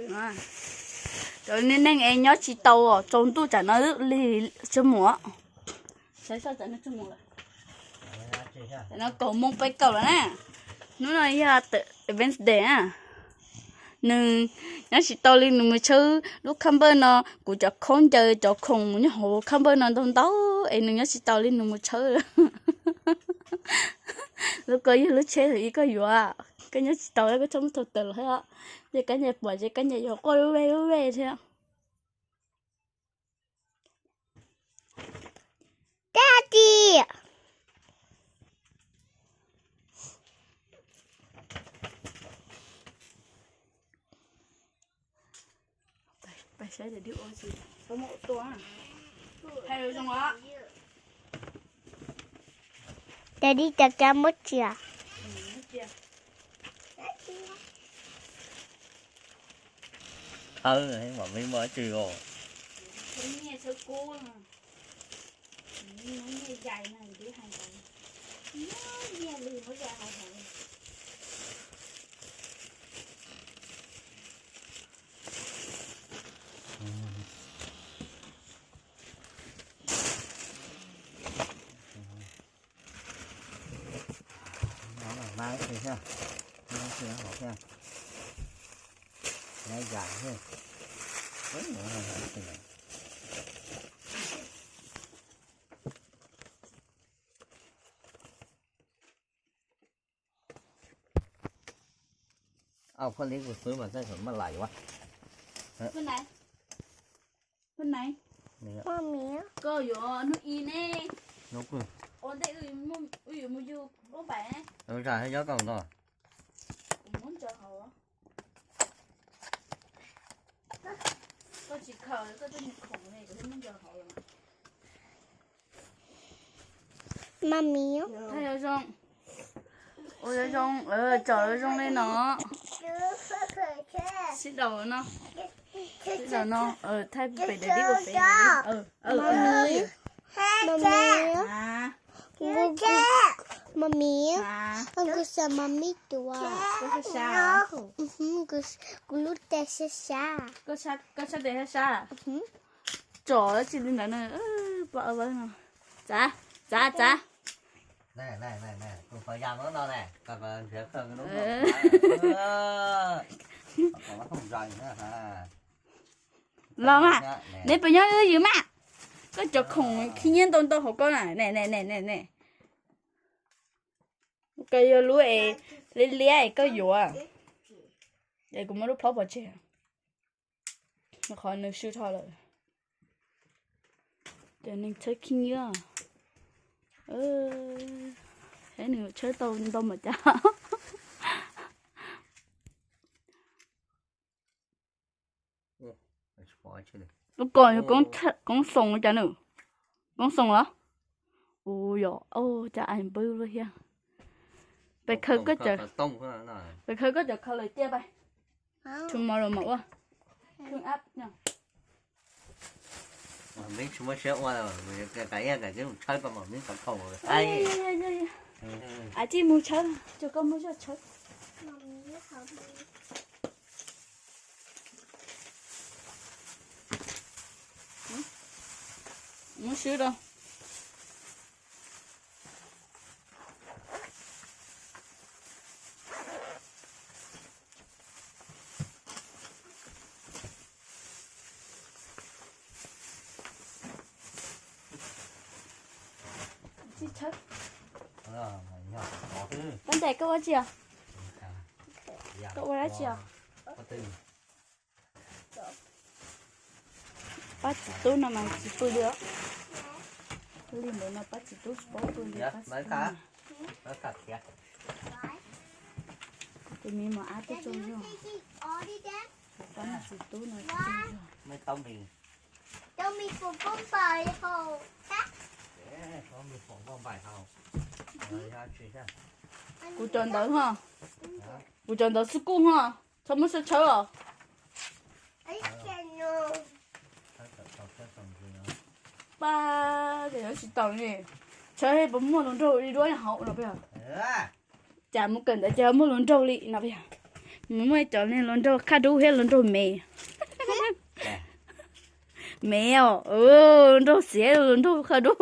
Cov neeg es nyob tsis tau os, tsaus ntuj tsam no lig tsis mus. Tam no kaum moo peb kaum lawm na. Hnub no yog Wednesday na. Nws nyob tsis tau li, nws mus tshawb lub camper no. Kuv cov khaub ncaws cov khoom nyob hauv camper no ntau ntau es nws nyob tsis tau li, nws mus tshawb. Lub ko yog lub tsheb thaum ub koj yuav, koj nyob tsis tau, koj txhob muab thau tawm los thiab. Ces kab ncaig pom ces kab ncaig yuav quaj lub vej lub vej thiab. Daddy. Pais saib daddy ua si, txhob muab tua. Hais zoo os. Daddy cov kab muab tsia. Thawb mam li muaj tsis os. Au, phoj li kuv xwb mas tej zaum maj lais ua. Mami. Koj yuav hnub i ne. Ua ntej wb yuav mus yug lub npaim. Zam nyob koj no. Kuv muab ntsaws hauv. Koj tsis khaws koj tej niag khoom ne, kuv thiaj muab ntsaws hauv. Mami. Thaij zoo zoo. Ua zoo zoo, tsom zoo zoo li no. Sib daus no. Sib daus no, thaij pem daim dib ua pem. Mami. Mami. Mami. Kuv xav mami tuaj. Kuv lub tes sab sab. Koj sab tes sab sab. Tsom tsis li ntawd na, pom no. Txav, txav, txav. Los mas, neb puas nyob wb ywg mas? Koj cov khoom khib nyiab ntau ntau hauv koj na, ne, ne, ne, ne. Koj yog lub es liab liab es koj yuav. Es kuv muab lub phob pov tseg. Qhov nws swb dhau lawm. Cov neeg tshawb khib nyiab. Saib nws tshawb tau ntau npaum cas. Lub ko yog koob xoos cas nws? Koob xoos los? Ua yog, cas ai npawb luaj thiab. Pais khaws koj cov, pais khaws koj cov khaws lawm tiaj pais. Tomorrow mas ua. Tsis muaj siab ua, kav ib kav mus tshawb koj mam mib cov khoom. Av tsis mus tshawb, tsuas koj muaj zog tshawb. Muab swb rau. Koj ntes koj ua tsi os? Koj ua dab tsi os? Pab txiv tub no mas tsis pw li. Li ntawd no pab txiv tub tsis paub pw li. Tus me mos ab tuaj tsaug zog. Tus pab txiv tub no tsaug zog. Kuv cov ntawd ho, kuv cov ntawd xwb kuj ho, txhob muab sab tshawb os. Pab, ces yuav tsis tau li. Tshawb puas muaj hluas nraug li duab hauv no peb? Cas mus kawm ntawv ces muaj hluas nraug li no peb? Muaj cov hluas nraug qhaj dub thiab hluas nraug me. Me os, hluas nraug xiav hluas nraug qhaj dub.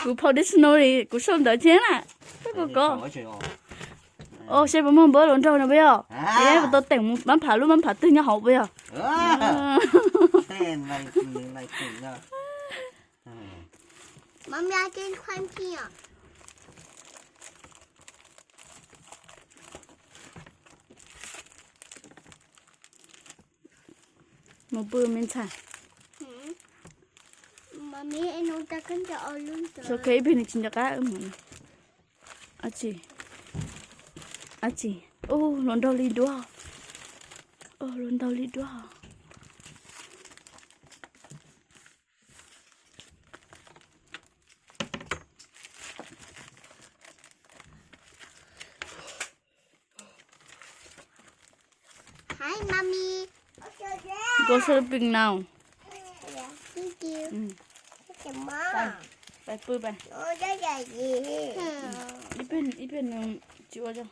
Kuv phau dictionary kuv sau ntawv thiab na. Koj ko, o, seb puas muaj npawb hluas nraug no puas yog? Puas tau teem mus mab phav lub mab phav twg nyob hauv puas yog? Mus pw me ntxhais. Xo khe ib pliag nws tsis nco qab mus. Ab tsi, ab tsi, ua hluas nraug li duab, ua hluas nraug li duab. Hi, mommy. Go sleeping now. Thank you. Pais pw pais. Ib pliag, ib pliag nws tsis ua zoo.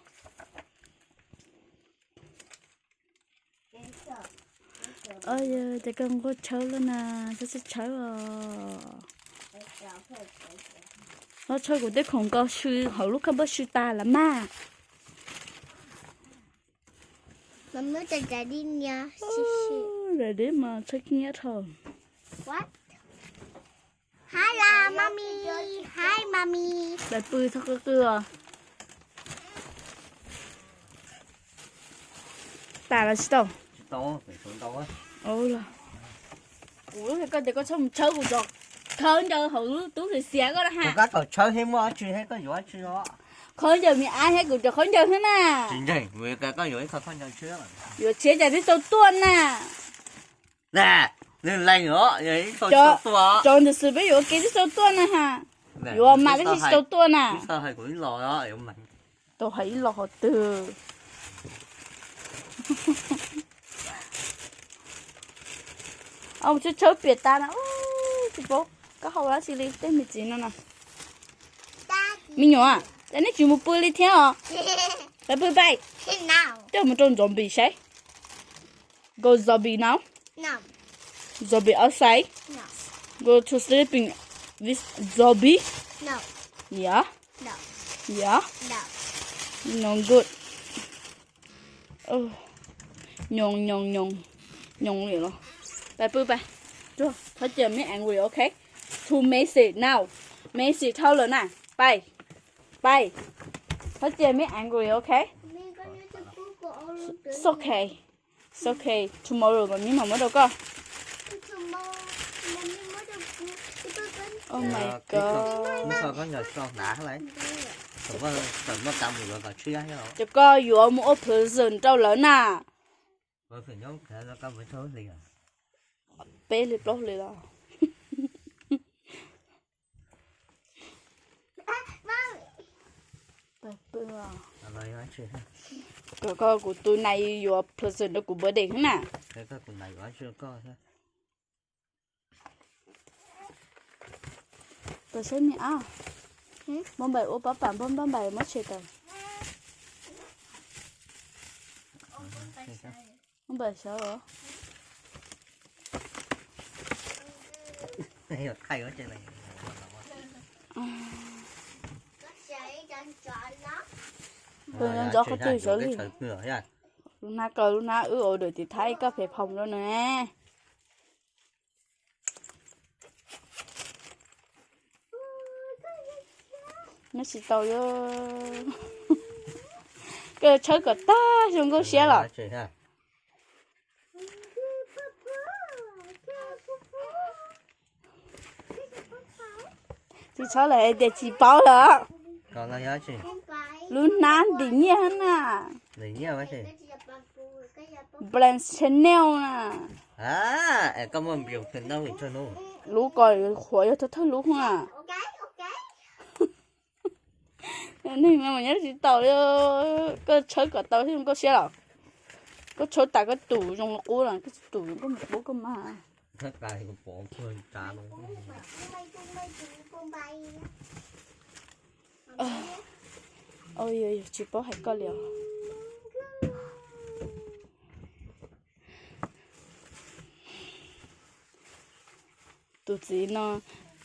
Ces koj nquag tshawb lawm na, koj txhob tshawb os. Koj tshawb kuv tej khoom ko sw hauv lub kab npauj sw tas lawm mas. Zam dib mas tshawb khib nyiab dhau. Hi, mommy. Hi, mommy. Pais pw txhob qw qw os. Tas los tsis tau? Kuv hais koj tias koj txhob mus tshawb kuv cov khaub ncaws hauv lub tub xiav xiav koj na ha. Koj txhob tshawb thiab muaj dab tsi thiab koj yuav dab tsi os? Khaub ncaws me ab thiab kuv cov khaub ncaws xwb na. Tsis ntseeg, koj yuav ib qho khaub ncaws tshiab. Yuav tshiab cas twb tau tuaj na. Cov ntawd xwb peb yuav ua ke twb tau tuaj na ha. Yuav mas tab sis tsis tau tuaj na. Tau hais ib los qhov twg. Mus tshawb tshawb piam tas na, tsis paub koj hau dab tsi li tej me txiv no na. Me nyuam, cas nej tsis mus pw li thiab os? Pais pw pais. Coj mus rau zombie saib. Go zombie now. Zombie outside. Go to sleeping with zombie. Yeah. Yeah. No good. Nyoos nyoos nyoos, nyoos li los. Pais pw pais. Thov cia me angry, ok? Too messy now. Messy dhau lawm na. Pais. Pais. Thov cia me angry, ok? It's okay. It's okay. Tomorrow mami mam muab rau koj. Oh my god. Ces koj yuav mus ua present rau lawv na. Peb hlis plaub hlis los. Kom koj kuv tus nais yuav present rau kuv birthday xwb na. Tau saib me ab. Npauj npaim ua pab pam npauj npauj npaim muab tshem tawm. Npauj npaim sawv os. Ntxov qhov twg sawv li. Lub hnab ko lub hnab wb order tim Thaib koj phem phom rau nws. Nyob tsis tau li. Koj tshawb kom tag zoo nkauj siab los. Tsis txhob lawm hais tias tsis paub lawm. Lub hnab ntim nyiaj na. Blank Channel na. Lub ko qhuav yog thawj thawj lub na. Neeg no mas nyob tsis tau li. Koj tshawb kom tau thiab zoo nkauj siab los. Koj tshawb tas koj tus zoo li qub los koj tus zoo nkauj li qub koj mas. Txhob tas kuv pom kuv tsav no. Yog tsis paub hais koj li os. Tus txiv no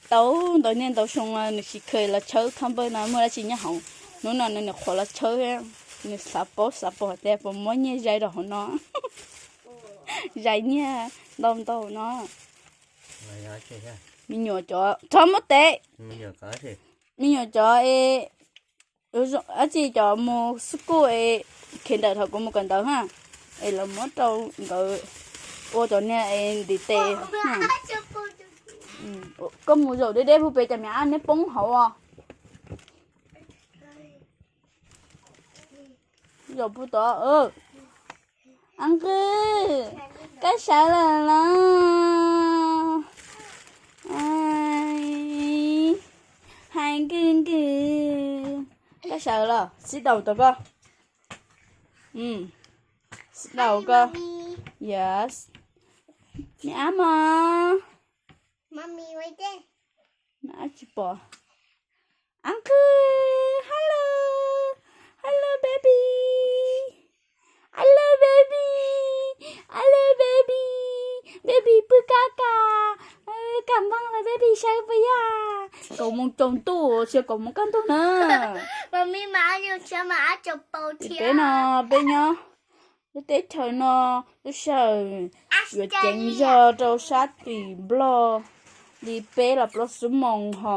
tau ntau niaj ntau xyoo los nws tsis kheev los tshawb khab npawj no muaj dab tsi nyob hauv. Hnub no nws nyuam qhuav los tshawb, nws xav paub xav pom tias puas muaj nyiaj zais rau hauv no. Zais nyiaj ntau ntau no. Me nyuam cov txhob muab tev. Me nyuam cov es dab tsi cov mus xub kuj es khev ntawm thaum kuv mus kawm ntawv ha, es los muab rau nkawd ua cov niag es ntiv tes. Koj mus zaum deb deb puag pem cas me ab neb poob hauv os. Zaum puag tod. Ab nqwg, koj sawv lawm los? Hais nkwg nkwg, koj sawv los? Sib daus tau koj. Sib daus koj. Yes. Me ab mos. Me ab tsis pom. Ab nqwg, hello, hello baby, I love baby, I love baby, baby pw kaj kaj, kaj nplooj lawm baby sawv puas yog? Kaum moos tsaus ntuj, tsis yog kaum moos kaj ntug na. Peb no, peb nyob lub teb chaws no, lub sij hawm yuav ceev zog rau sab tim Nplog li peb los plaub xuab moos ho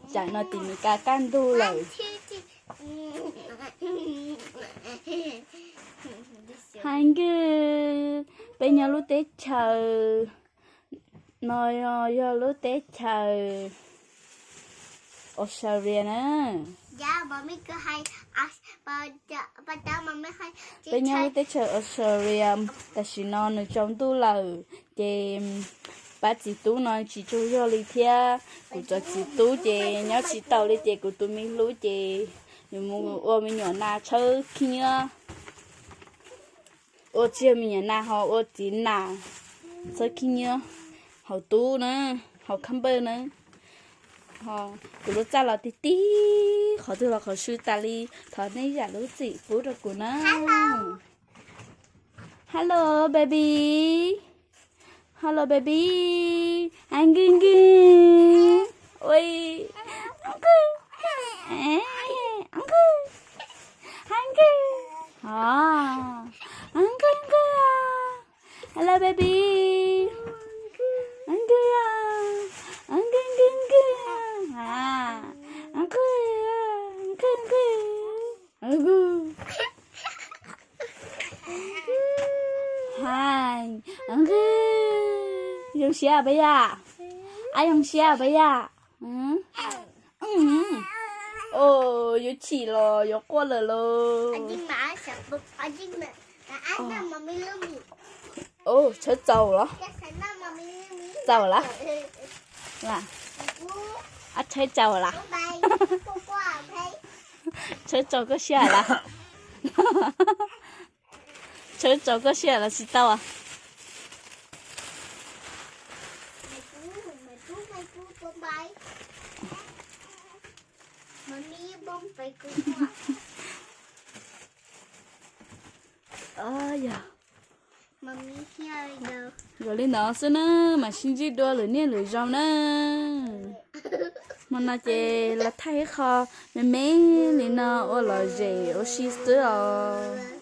tsam no tim Meskas kaj ntug lawm. Hais nkwg, peb nyob lub teb chaws no yog lub teb chaws Australia na. Peb nyob lub teb chaws Australia, tam sim no nws tsaus ntuj lawm, ces pab txiv tub no tsis tsaug zog li thiab. Kuv cov txiv tub ces nyob tsis tau li ces kuv tus me hlub ces nws mus ua me nyuam nas tshawb khib nyiab. Ua tsis yog me nyuam nas ho ua txiv nas tshawb khib nyiab hauv tub na, hauv khab npawj na. Kuv lub txaj los tig tig qhov twg los qhov xwb tas li, thov nej zam lub txim pub rau kuv na. Hello baby. Hello baby. Hais nkwg nkwg. Ui. Nkwg. Nkwg. Hais nkwg. Nkwg nkwg. Hello baby. Nkwg. Nkwg nkwg nkwg. Nkwg nkwg nkwg. Hais nkwg. Zoo siab peb yam. Ab zoo siab peb yam. Yuav chim los yuav quaj lawm lauj. Tshawb txaus los? Txaus lawm. Ab tshawb txaus lawm. Tshawb txaus koj siab lawm. Tshawb txaus koj siab lawm tsis tau. Yog, zoo li no xwb na, mam sib ntsib dua lwm niaj lwm zaus na. Hmo no ces los thaij ib qho me me li no ua lom zem ua si xwb os.